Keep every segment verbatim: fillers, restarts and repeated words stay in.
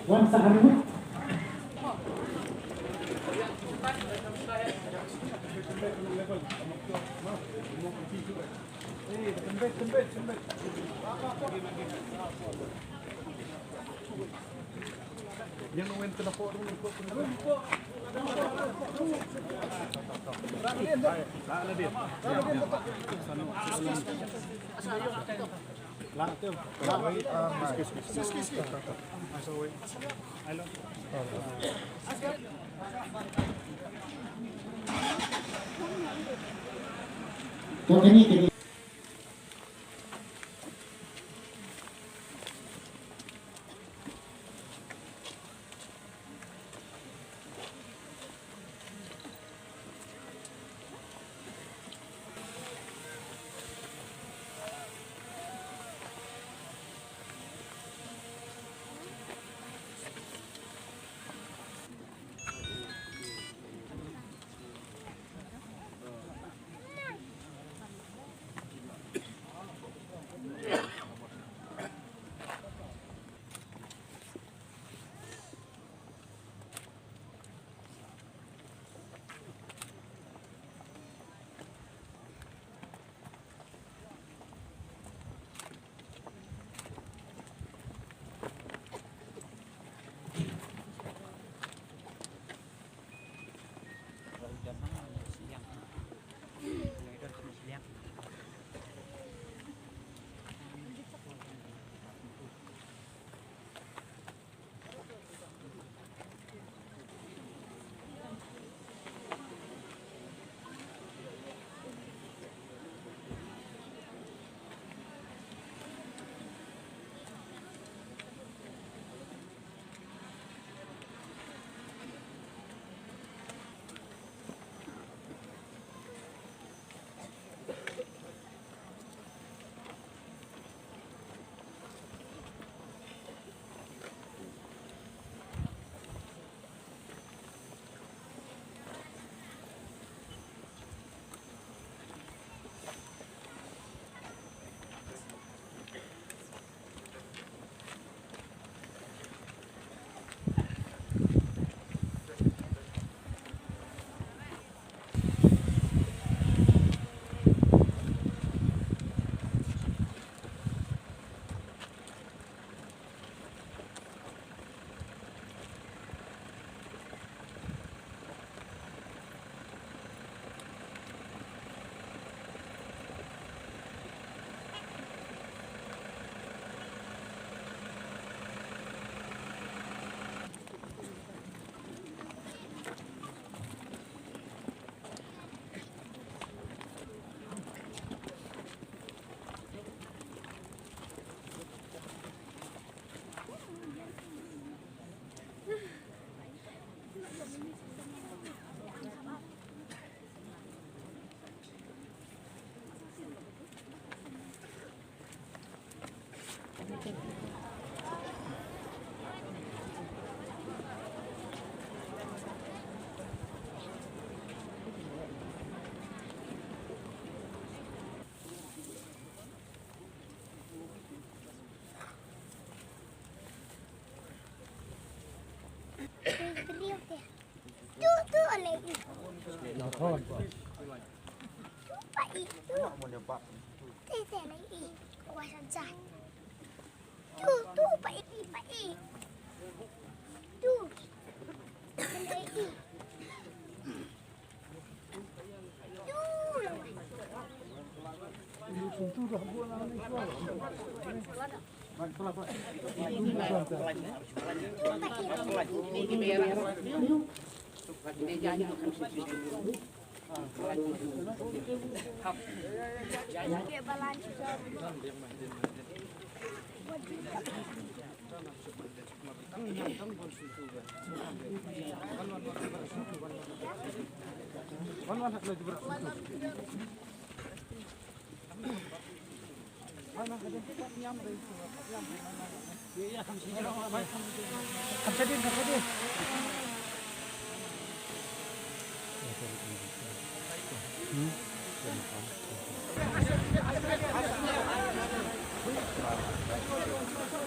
Wan sa anu. Tu, tu, oleh i. Tu, pa i, tu. Te, te, oleh i. Kuasa jat. Tu, tu, pa i, pa i. Tu. Oleh i.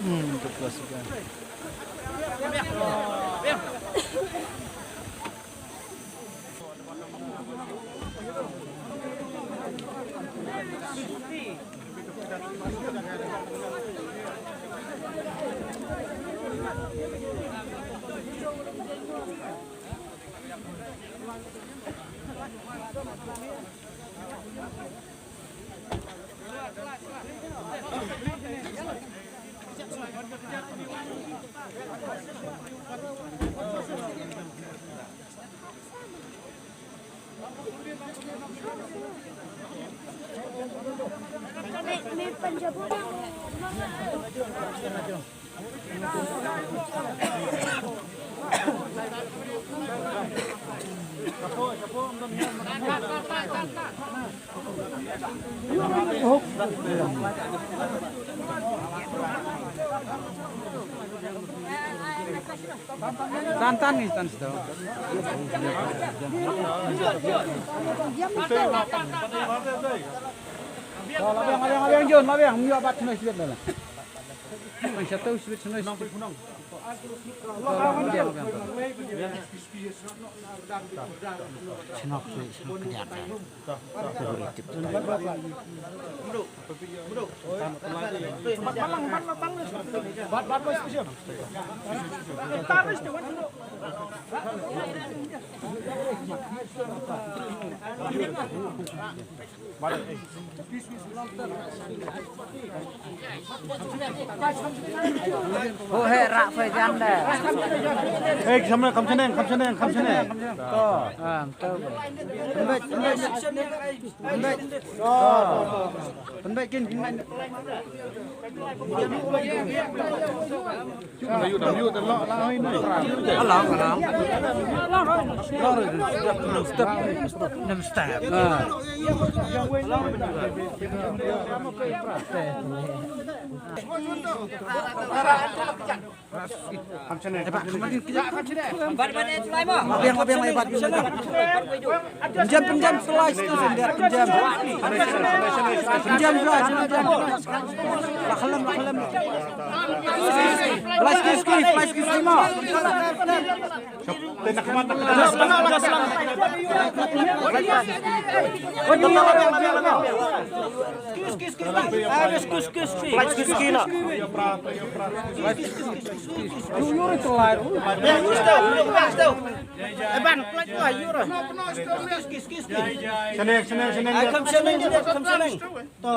Hmm, betul juga. Tan tan ni tan sdo. Labeng labeng labeng Jon labeng myo bat noi sibet dala. Ang satu sibet noi. Shnok shnok kediat. Ho he rak phe jan de. Hei, kam shaneng, kam shaneng, kam shaneng, kam shaneng. To. Ah, to. Pynbeit, pynbeit. Pynbeit. To. Pynbeit kin, pynbeit. Pinjam, pinjam, slice tu sendiri, pinjam. Pinjam, slice, pinjam. Lah khlem, lah khlem. Slice kis, kis, slice kis lima. Shaneng, shaneng, shaneng. Ai, kam shaneng, kam shaneng. To.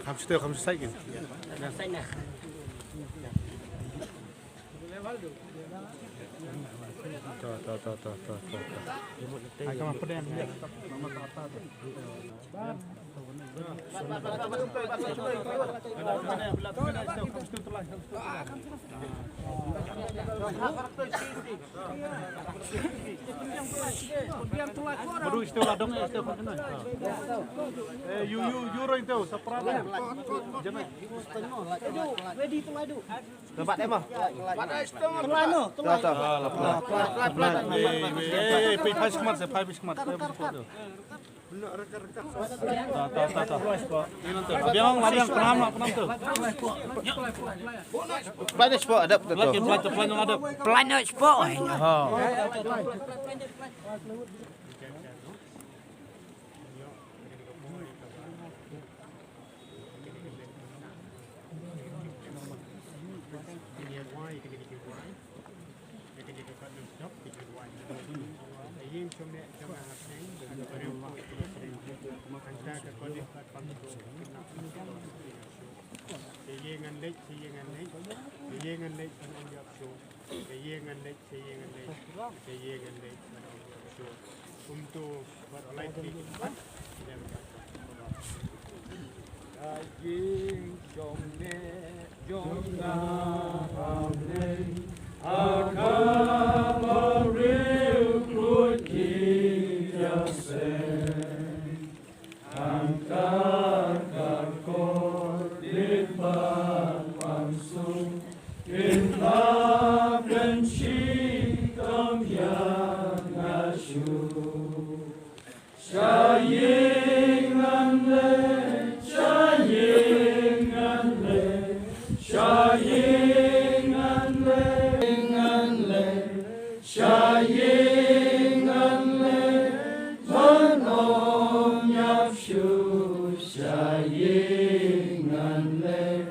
Kam shu tei, kam shu sait kin. To, to, to, to, to, to. Ai, kam pdeng, ya. Baru istilah dong, istilah kena. Eh, you, you, you orang tu, sapra. Jangan. Lepas deh, mah. Telan tu, telan. Dah, dah. Pelan, pelan. Eh, eh, eh, pai, pai sekhmat, pai sekhmat. Ta, ta, ta, ta. Biang, biang, pelan, pelan tu. Pelan spot, adap tu. Pelan, pelan, pelan, adap. Pelan spot. Ha. Sa ïing ngan leit, sa ïing ngan leit, sa ïing ngan leit, sa ïing ngan leit, sa ïing ngan leit, sa ïing ngan leit, sa ïing ngan leit. Kumto bad u lai klik. Sa ïing jong me jong nga ha lei, ha ka ba riewkhuid ki ïaseng. Hangta ka kordit bad pansuk, kin ap kin shitom ïa nga shuh. Sha ïing ngan leit, sha ïing ngan leit, sha ïing ngan leit, ngan leit. Sha ïing ngan leit ban ym ïap shuh, sha ïing ngan leit,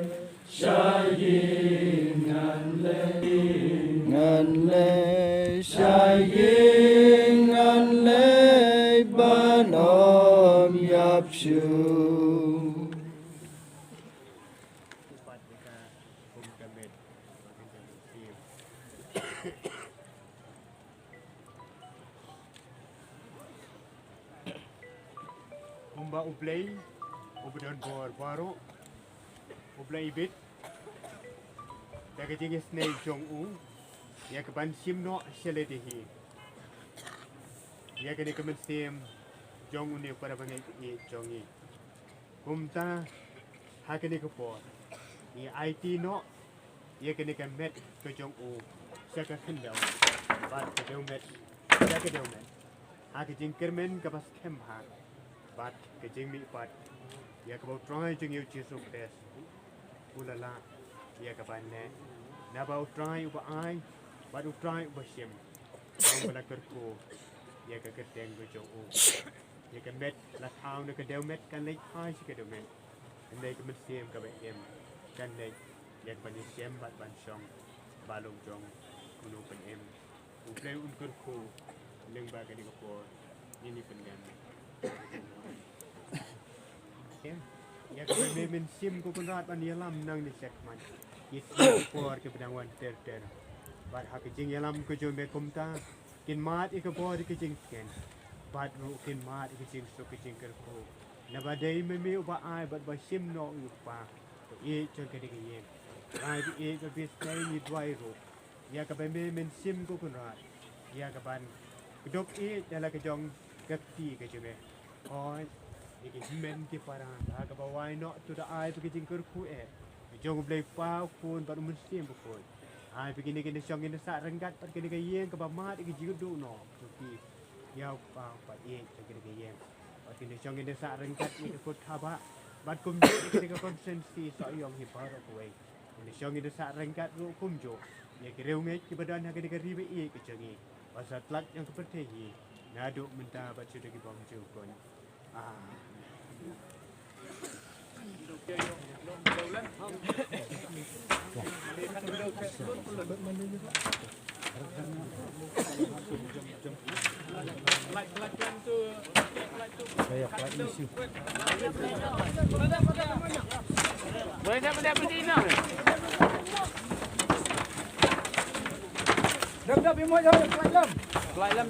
sha ïing ngan leit, ngan leit, sha ïing ngan leit ban ym ïap shuh. Kumba U Blei uba don bor baroh u la ibit da ka jingisynei jong u ïa ka ban shim noh sha lade hi ïa kane ka mynsiem jong une u parabangeit jong ngi. Kumta ha kane ka por ngi aiti noh ïa kane ka met ka jong u sha ka khyndew bad ka dewmet sha ka dewmet, ha ka jingkyrmen kaba skhem bha bad ka jingmihpat ïa kaba U Trai jong ngi U Jisu Khrist u la lah ïa ka ban leh. Naba U Trai uba ai bad U Trai uba shim, u ba la kyrkhu ïa ka kyrteng ka jong u. Ïa ka met la thaw na ka dewmet kan leit phai sha ka dewmet. Hynrei ka mynsiem kaba im kan leit ïa ka ban ïashem bad ban shong ba long jong uno u Pyn-im. U Blei un kyrkhu lyngba kane ka por. Ngin ïa pynlem. Ïa kaba me mynsiem ko Kynrad ban ïalam nangne shakhmat. Ïa ka por kaba dang wan ter ter. Bad ha ka jingïalam ka jong me kumta kin mad ïa ka bor ïa ka jingkhein bad ruh kin mad ïa ka jingsuk ka jingkyrkhu. Naba dei ma me uba ai bad ba shim noh ïa u kpa ba ïeit jong kane ka ïing. Trai ba ïeit ba bishni ngi duwai ruh ïa kaba me mynsiem ko Kynrad ïa ka ban kdup ïeit da la ka jong ka kti ka jong me. Hooid ïa ki hynmen ki para ha kaba wai noh to da ai ba ka jingkyrkhu eh ka jong U Blei Kpa, U Khun bad U Mynsiem Bakhuid. Ai ba kine ki nongshong kin da sah ryngkat bad kane ka ïing kaba mad ïa ka jingduh noh jong ki ïa u kpa u kpa ïeit jong kane ka ïing. Bad ki nongshong kin da sah ryngkat ïa ka kut Khabah bad kumjuh ïa kane ka constituency Sohiong hi baroh kawei. Ki nongshong kin da sah ryngkat ruh kumjuh ïa ki riewngeit kiba don ha kane ka ri ba ïeit ka jong ngi. Ba sah tlak jong ka pyrthei hi naduh mynta bad shuh da ki bymjukut. Dap, dap, imo jauh, pelan lam. Pelan lam.